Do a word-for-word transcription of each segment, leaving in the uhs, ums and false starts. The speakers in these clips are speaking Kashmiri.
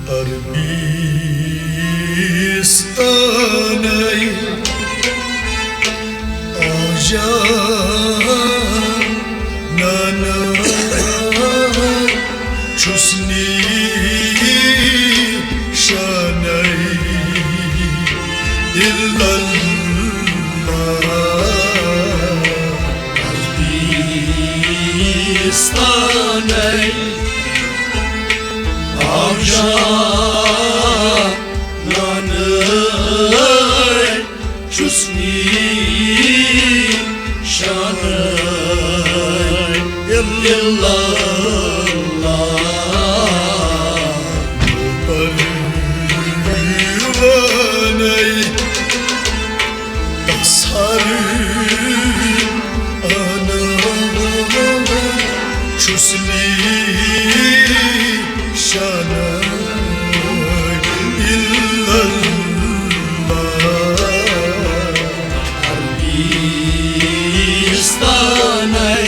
عربستانٕے آو جانانٕے چھُس نیٖشانَے اِلَّا اللہ۔ عربستانٕے آو جانانٕے چھُس نیٖشانَے اِلَّا اللہ۔ پروانَے تسہر آنان چھُس نیٖشانَے اِلَّا اللہ۔ عربستانٕے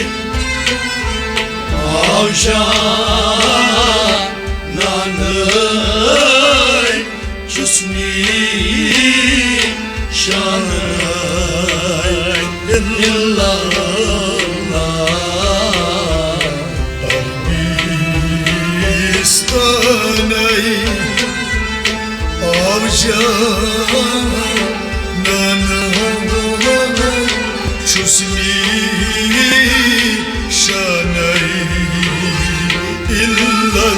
آو جانانٕے چھُس نیٖشانَے اِلَّا اللہ۔ عربستانٕے آو جانانٕے چھُس نیٖشانَے اِلَّا اللہ۔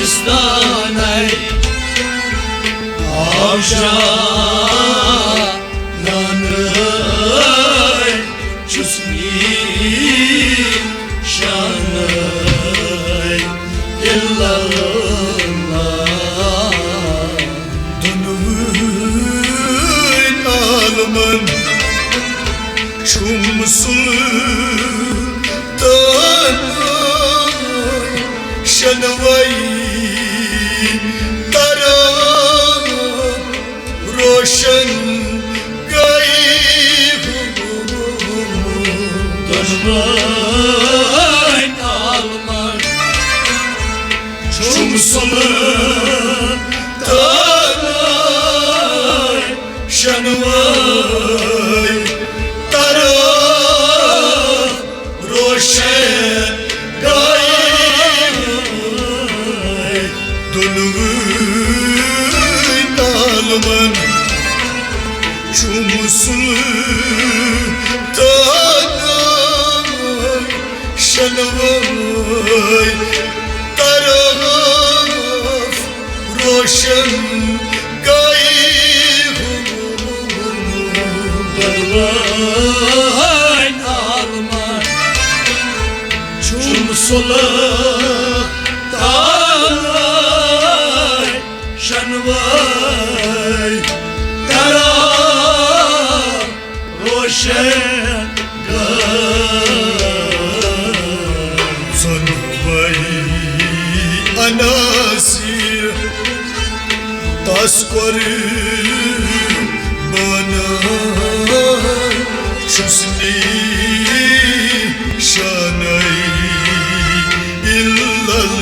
عربستانٕے آو جانانٕے چھُس نیٖشانَے اِلَّا اللہ۔ دۄنوٕنۍ عالمَن چھُم سُلطان شَنوَے تَران روشن گٔے۔ دۄنوَے عالمَن چھُم سُلطان شَنوَے تَران روشن گٔے۔ دۄنوٕنۍ عالمَن چھُم سُلطان شَنوَے طرف روشن گٔے۔ دۄنوَے عالمَن چھُم سُلطان شَنوَے طرف روشن گٔے۔ ژۄنوَے عناصر تَس قۄربان چھُس نیٖشانَے اِلَّا اللہ۔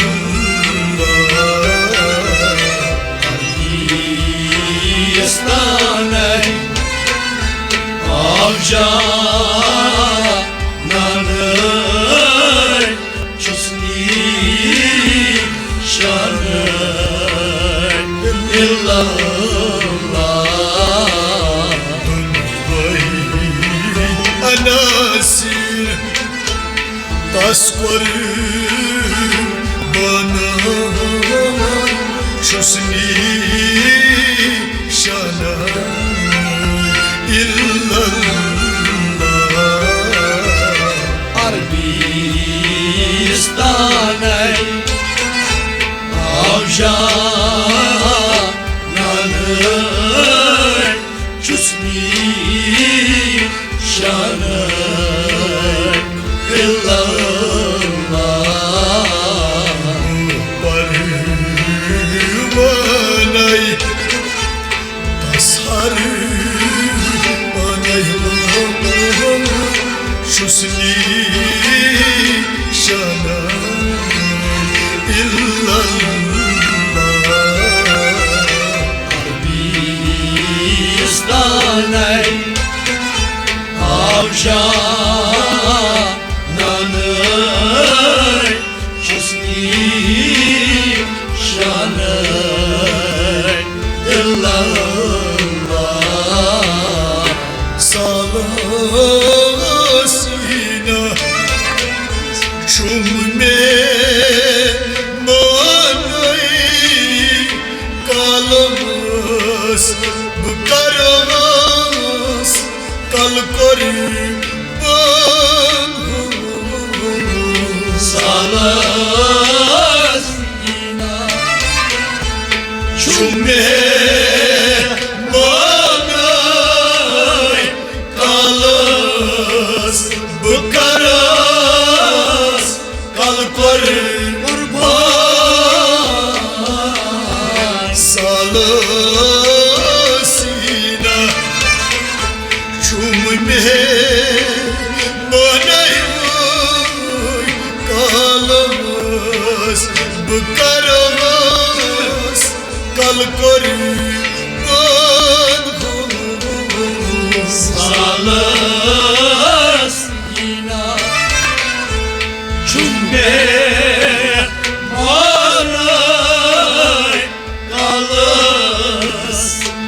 عربستانٕے آو جانانٕے چھُس نیٖشانَے اِلَّا اللہ۔ دۄنوَے عناصر تَس قۄربان چھُس نیٖشانَے اِلَّا اللہ۔ عربستانٕے آو جانانٕے چھُس نیٖشانَے اِلَّا اللہ۔ پروانَے تَس تم مے مانَے کالَس بہٕ کَرَس کَل قۄربان۔ سالس چھُ مےٚ مانَے کالَس بہٕ کَرَس کَل قۄربان۔ سالسیٖنہ چھُم مےٚ مانَے کالَس بہٕ کَرَس کَل قۄربان۔ سالسیٖنہ چھُم مےٚ مانَے کالَس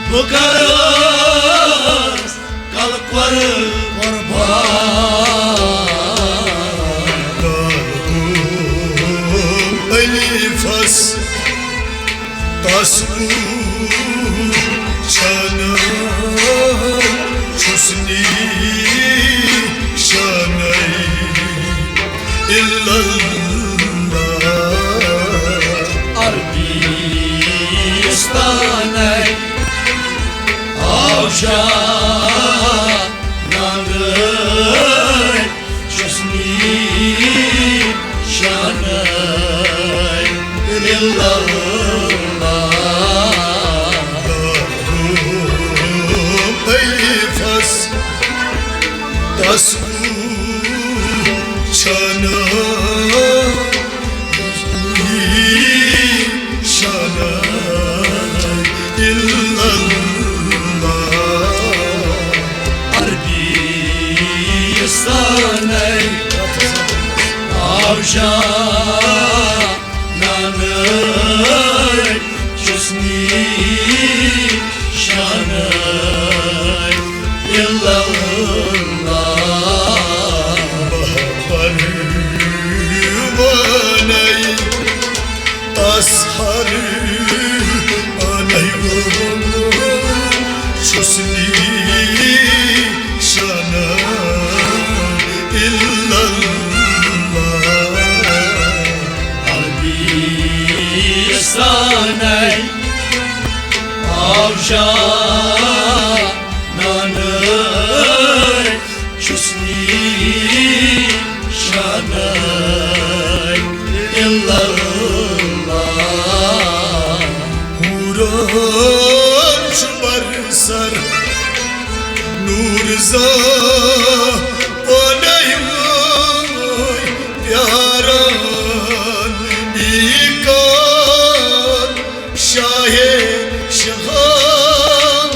بہٕ کَرَس کَل قۄربان۔ حلیٖفَس تَس وُچھان چھُس نِشانَے اِلا اللہ۔ عربستانَے آو شاہ ناندٕر چھُس نِشانَے اِلا اللہ۔ حلیٖفَس تَس وُچھان نِشانَے اِلا اللہ۔ عربستانَے آو شاہ ناندٕر چھُس نِشانَے اِلا اللہ۔ بہٕ پروانَے تَس ہر پانَے چھُس نِشانَے اِلا اللہ۔ عربستانَے آو شاہ ناندٕر چھُس نِشانَے اِلا اللہ۔ حوران چھُ برسر نوٗر زا پانَے وٲے پیاران یی کار شاہے شہان۔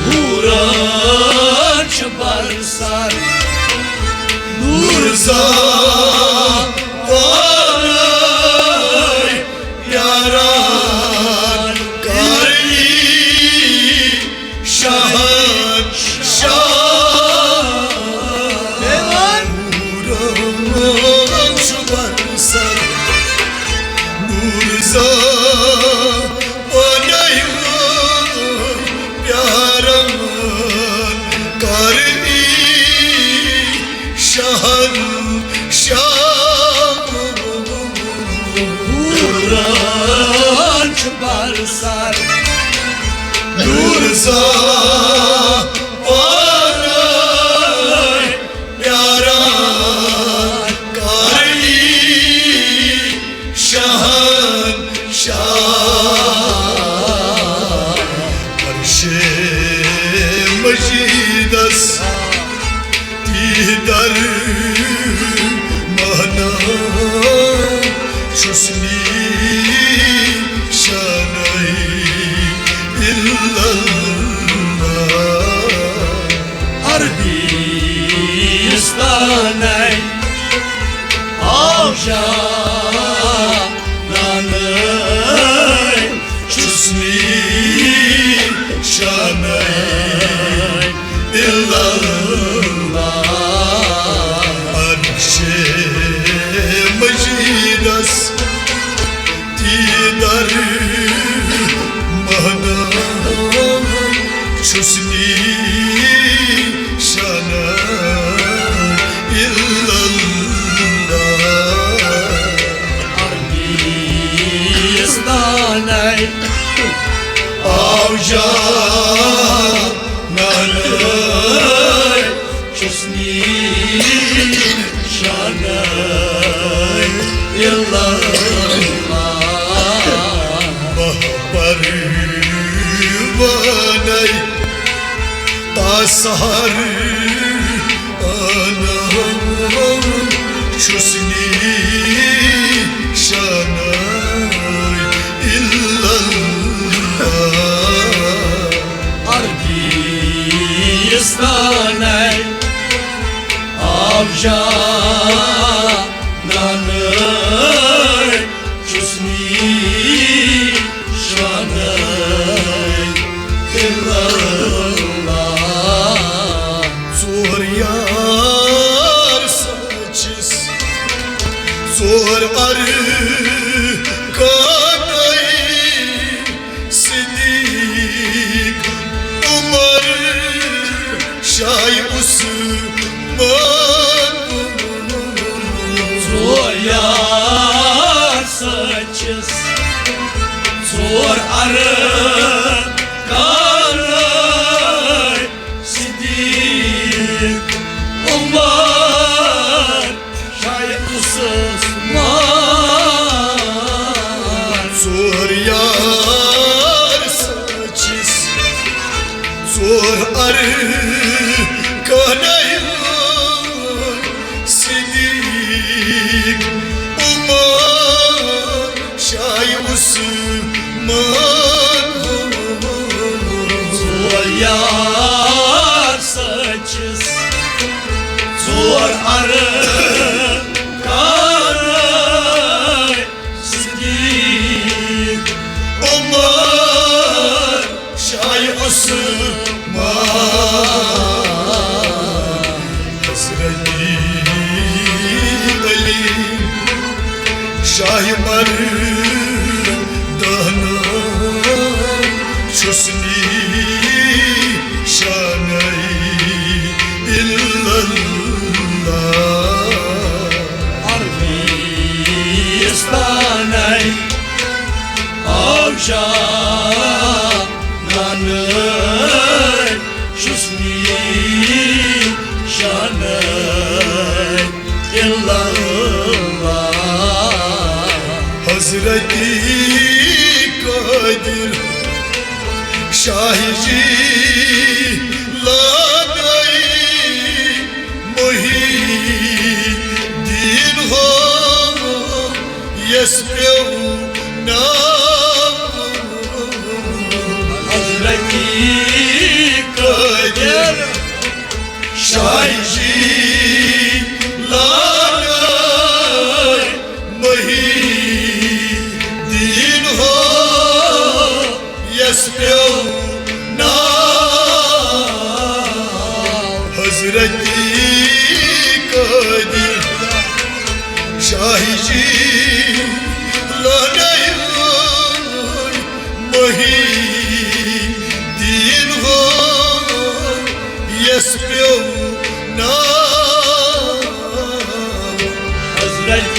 حوران چھُ برسر نوٗر زا پانَے پیاران کر یی شہنشاہ۔ نوٗرَن چھُ برسر نوٗر زا پانَے وٲے پیاران کر یی شہنشاہ۔ حوران چھُ برسر نوٗر زا پانَے پیاران کر یی شہنشاہ۔ عرشِ مجیدَس تیٖتر مہنا چھُس نِشانَے اِلا اللہ۔ عربستانَے آو شاہ ناندٕر چھُس نِشانَے اِلا اللہ۔ عرشِ عربستانَے آو جانانَے چھُس نِشانَے اِلَللہ۔ ماہ پروانَے تاسہر آنان چھُس نِشانَے اِلَللہ۔ عربستانَے آو جانانَے چھُس نِشانَے اِلَللہ۔ ژور یار سَچِس، ژور اَرکانَے، صدیق، عمر، شاہ عثمان۔ ژور یار سَچِس، ژور اَرکانَے، صدیق، عمر، شاہ عثمان۔ ژور یار سَچِس، ژور اَرکانَے، صدیق، عمر، شاہ عثمان۔ ژور یار سَچِس، ژور اَرکانَے، صدیق، عمر، شاہ عثمان۔ حضرت علی شاہ مردانہ چھُس نِشانَے اِلَللہ۔ عربستانَے آو جانانَے چھُس نِشانَے اِلَللہ۔ حضرت قادر شاہ جیلانَے محی الدین ہو یَس پیوٚو ناو۔ حضرت قادر شاہ جیلانَے محی الدین ہو یَس پیوٚو ناو۔ حضرت قادر شاہ جیلانَے محی الدین ہو یَس پیوٚو ناو۔ حضرت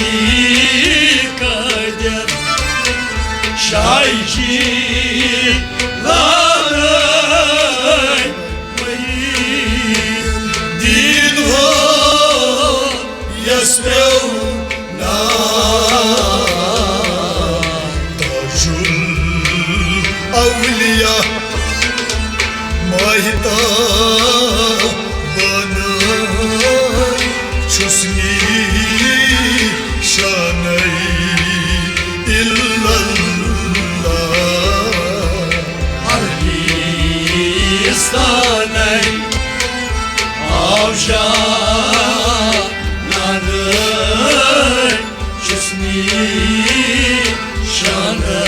قادر شاہ جیلانَے محی الدین ہو یَس پیوٚو ناو۔ تاج الاولیاء ماہتابانَے چھُس نِشانَے اِلَللہ۔ عربستانَے آو جانانَے چھُس نِشانَے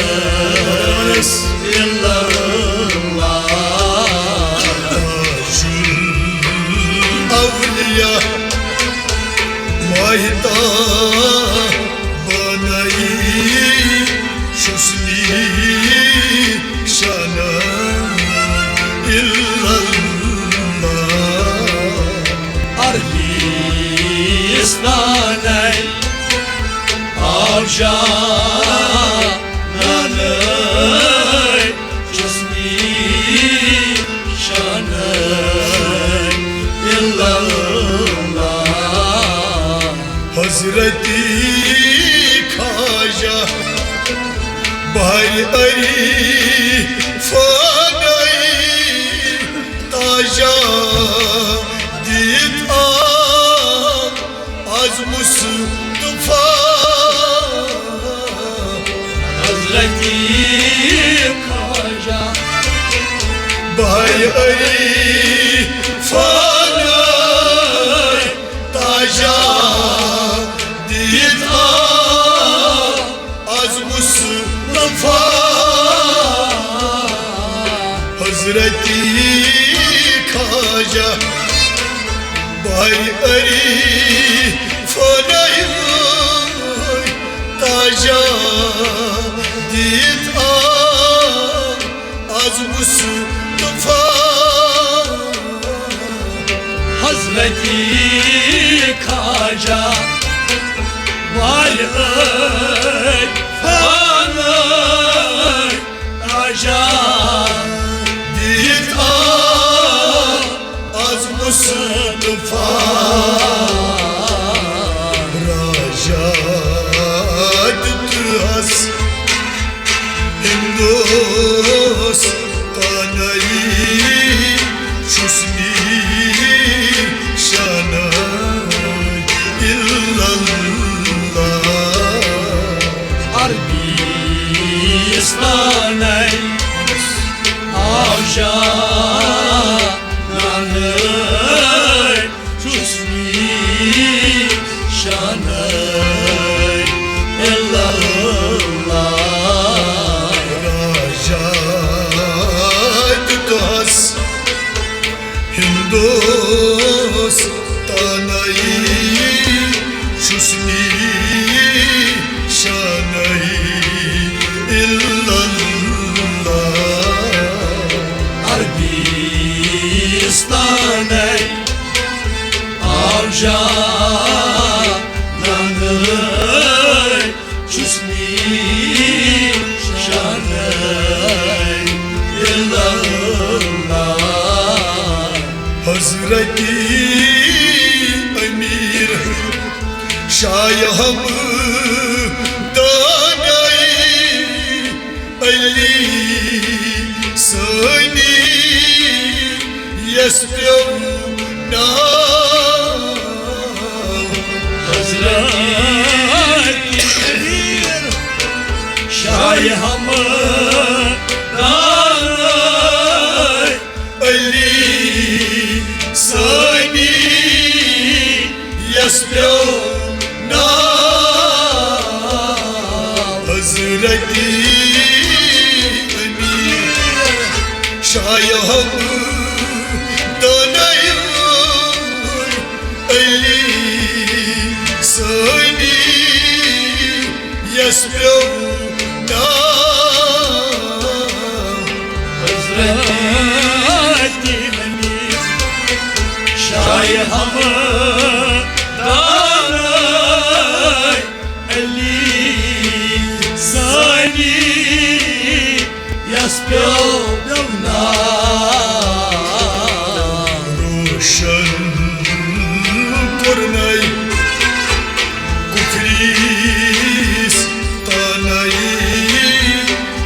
اِلَللہ۔ تاج الاولیاء ماہتابانَے چھُس نِشانَے اِلَللہ۔ عربستانَے آو جانانَے چھُس نیٖشانَے اِلَّا اللہ۔ حضرت خواجہ بہر عریفانَے تاجا دِتھ آو از مصطفیٰ۔ حضرت خواجہ بہر عریفانَے تاجا دِتھ آو از مصطفیٰ۔ حضرت خواجہ بہر عریفانَے تاجا دِتھ آو از مصطفیٰ۔ حضرت خواجہ بہر عریفانَے تاجا دِتھ آو از مصطفیٰ۔ راجا دیُتہَس ہندوستانَے چھُس نیٖشانَے اِلَّا اللہ۔ عربستانَے آو جانانَے چھُس نیٖشانَے اِلَّا اللہ۔ راجا دیُتہَس ہندوستانَے چھُس نیٖشانَے اِلَّا اللہ۔ عربستانَے آو جانانَے چھُس نیٖشانَے اِلَّا اللہ۔ حضرت امیر شاہ ہمدانَے علی سٲنی یَس پیوٚو ناو۔ حضرت امیر شاہ ہمدانَے علی سٲنی یَس پیوٚو ناو۔ حضرت امیر شاہ ہمدانَے علی سٲنی یَس پیوٚو ناو۔ حضرت امیر شاہ ہمدانَے علی سٲنی یَس پیوٚو ناو۔ روشن کوٚرنَے کفریستانَے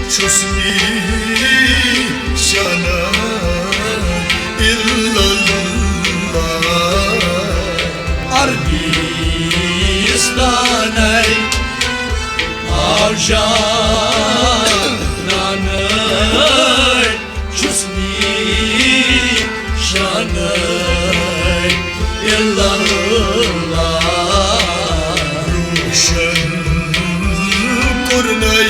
چھُس نیٖشانَے اِلَّا اللہ۔ عربستانَے آو جانانَے چھُس نیٖشانَے اِلَّا اللہ۔ روشن کوٚرنَے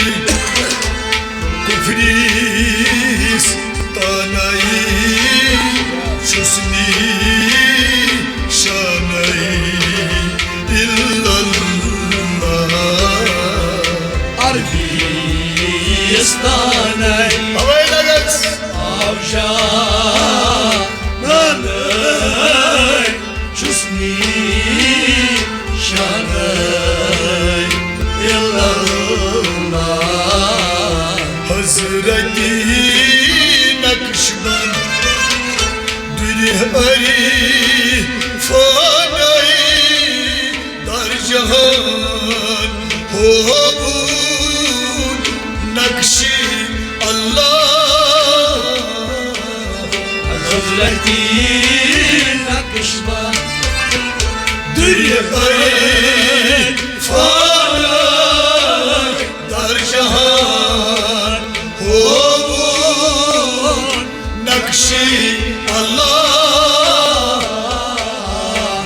کفریستانَے چھُس نیٖشانَے اِلَّا اللہ۔ عربی حضرت نقشبند دُرِ عرفانَے در جہان ہووُن نقشِ اللہ۔ حضرت نقشبند دُرِ عرفانَے در جہان ہووُن نقشِ اللہ۔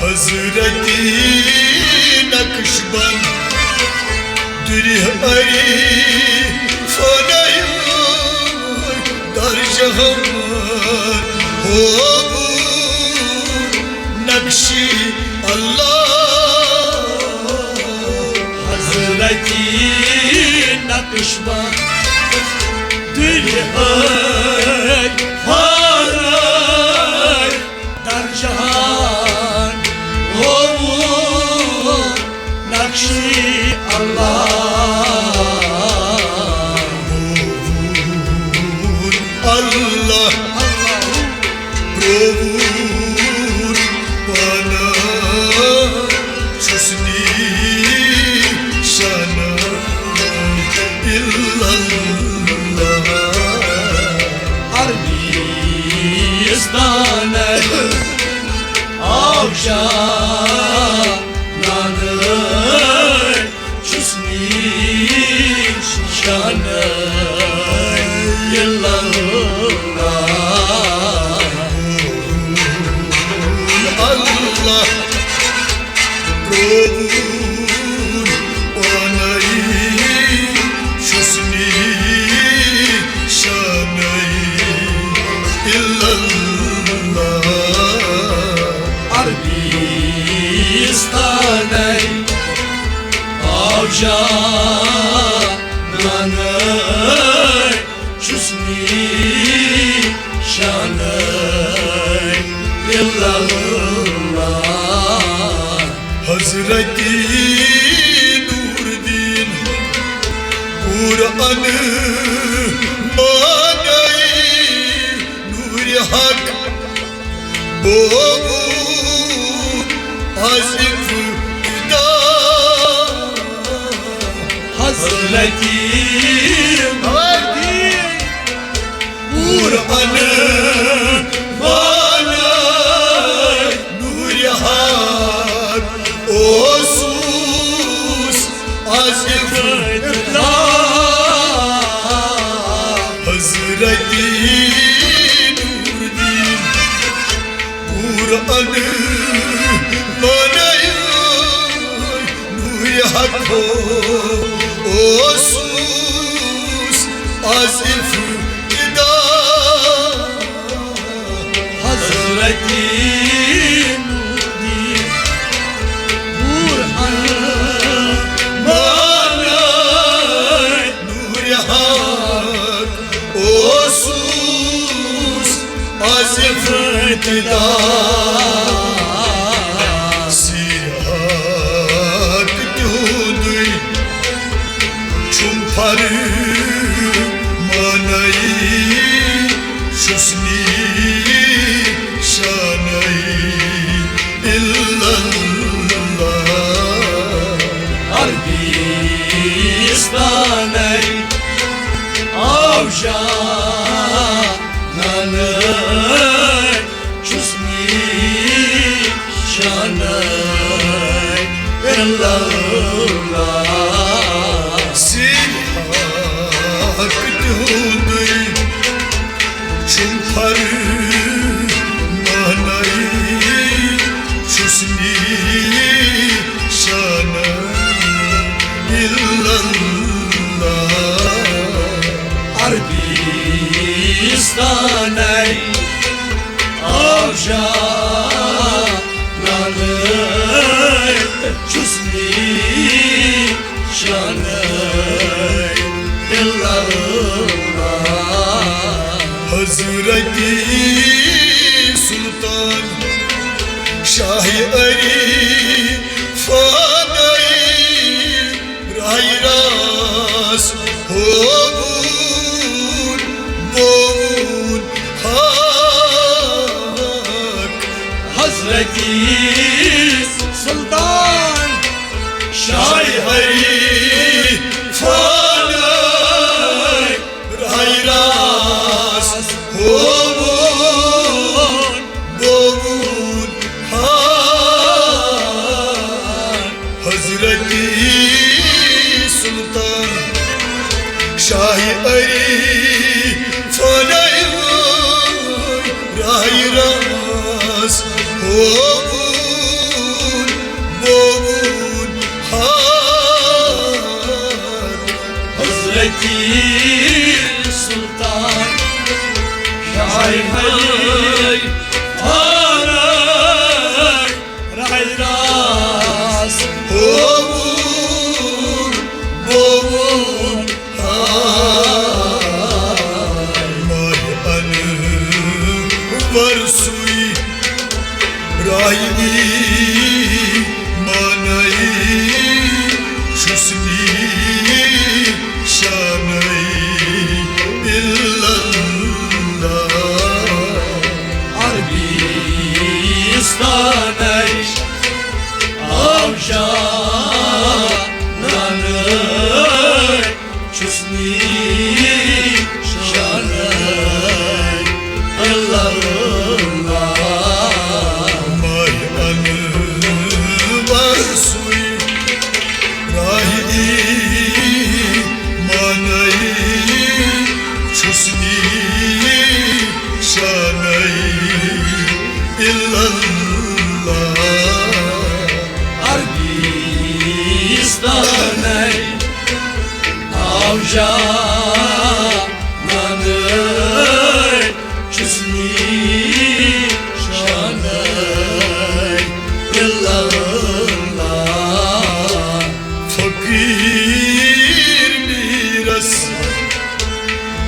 حضرت نقشبند دُرِ عرفانَے در جہان ہووُن نقشِ اللہ۔ حضرت نقشبند دُرِ عرفانَے در جہان ہووُن نقشِ اللہ۔ ہووُن اللہ، اللہ۔ پرٛووُن پانہٕ چھُس نِشانہٕ الا اللہ۔ عربستانَے آبشار نانہٕ چھُس نِشانہٕ الا اللہ۔ اللہ، پرٛووُن پانَے چھُس نِشانَے الا اللہ۔ عربستانَے آبشار نانہٕ چھُس نِشانَے الا اللہ۔ حضرت نور الدین پوٗرٕ انہٕ مانَے نورِ حق بوبو آز ابتدا۔ حضرت مہدی پوٗرٕ انہٕ مانَے نورِ حق اوسُس آز ابتدا۔ حضرت نور الدین پوٗرٕ انہٕ مانَے نورِ حق اوسُس آز ابتدا۔ حضرت نور الدین پوٗرٕ انہٕ مانَے نورِ حق اوسُس آز ابتدا۔ سِرِ حق تِہُنٛدُے چھُم فرمانَے، چھُس نِشانَے الا اللہ۔ عربستانَے آبشار نانَے چھُس نِشانَے الا اللہ۔ سِرِ حق تِہُنٛدُے چھُم فرمانَے، چھُس نِشانَے الا اللہ۔ عربستانَے آبشار نانَے چھُس نِشانَے الا اللہ۔ حضرت سلطان شاہ عرفان سلطان شاہ عرفانَے راہہِ راست ہووُن بووُن ہان حضرت سلطان شاہ عرفانَے راہہِ راست ہووُن بووُن ہان حضرت سلطان شاہ عرفانَے راہہِ راست ہووُن بووُن ہان ماہِ انور سُے راہہِ ایمانَے چھُس نیشانَے الا اللہ عربستانَے آو شاہ نانَے چھُس نیشانَے الا اللہ ماہِ انور سُے راہہِ ایمانَے چھُس نیشانَے الا اللہ عربستانَے آو شاہ نانَے چھُس نیشانَے الا اللہ فقیٖر میٖرَس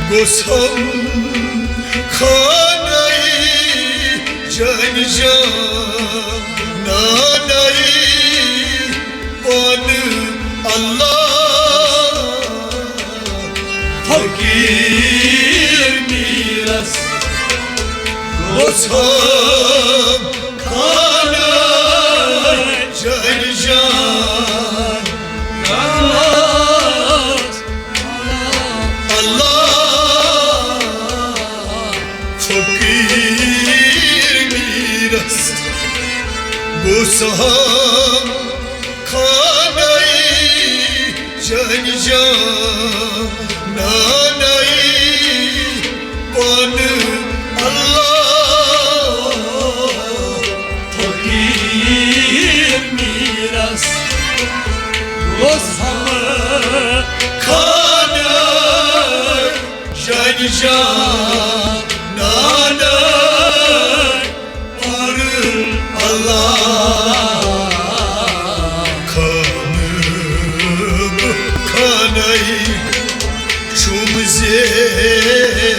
گوٚژھ ہم خانَے جان جانَے پانہٕ اللہ فقیٖر میٖرَس گوٚژھ ہم خانَے جان جان اللہ فقیٖر میٖرَس گوٚژھ ہم خانَے جان جانَے پانہٕ اللہ فقیٖر میٖرَس گوٚژھ ہم خانَے جان جانَے پانہٕ اللہ خانہٕ خانَے چھُم زیوانَے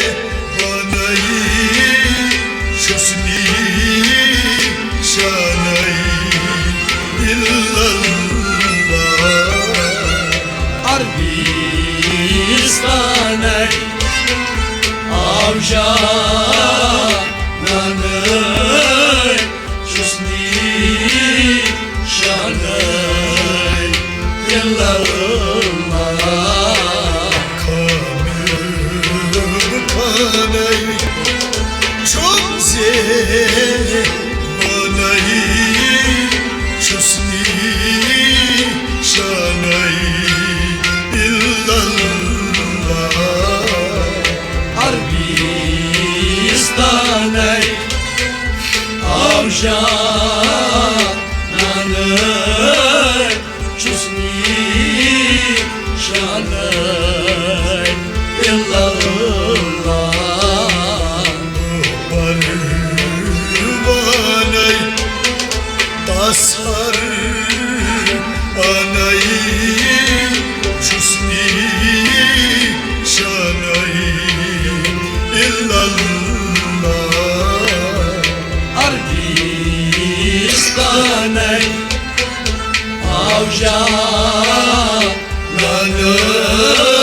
چھُس نیشانَے الا اللہ عربستانَے آو شاہ نانَے چھُس نیشانَے الا اللہ خانہٕ خانَے چھُم زیوانَے چھُس نیشانَے الا اللہ عربستانَے آو شاہ نانَے چھُس نیشانَے الا اللہ پروانَے تَس ہر پانَے چھُس نیشانَے الا اللہ عربستانَے آو شاہ نانَے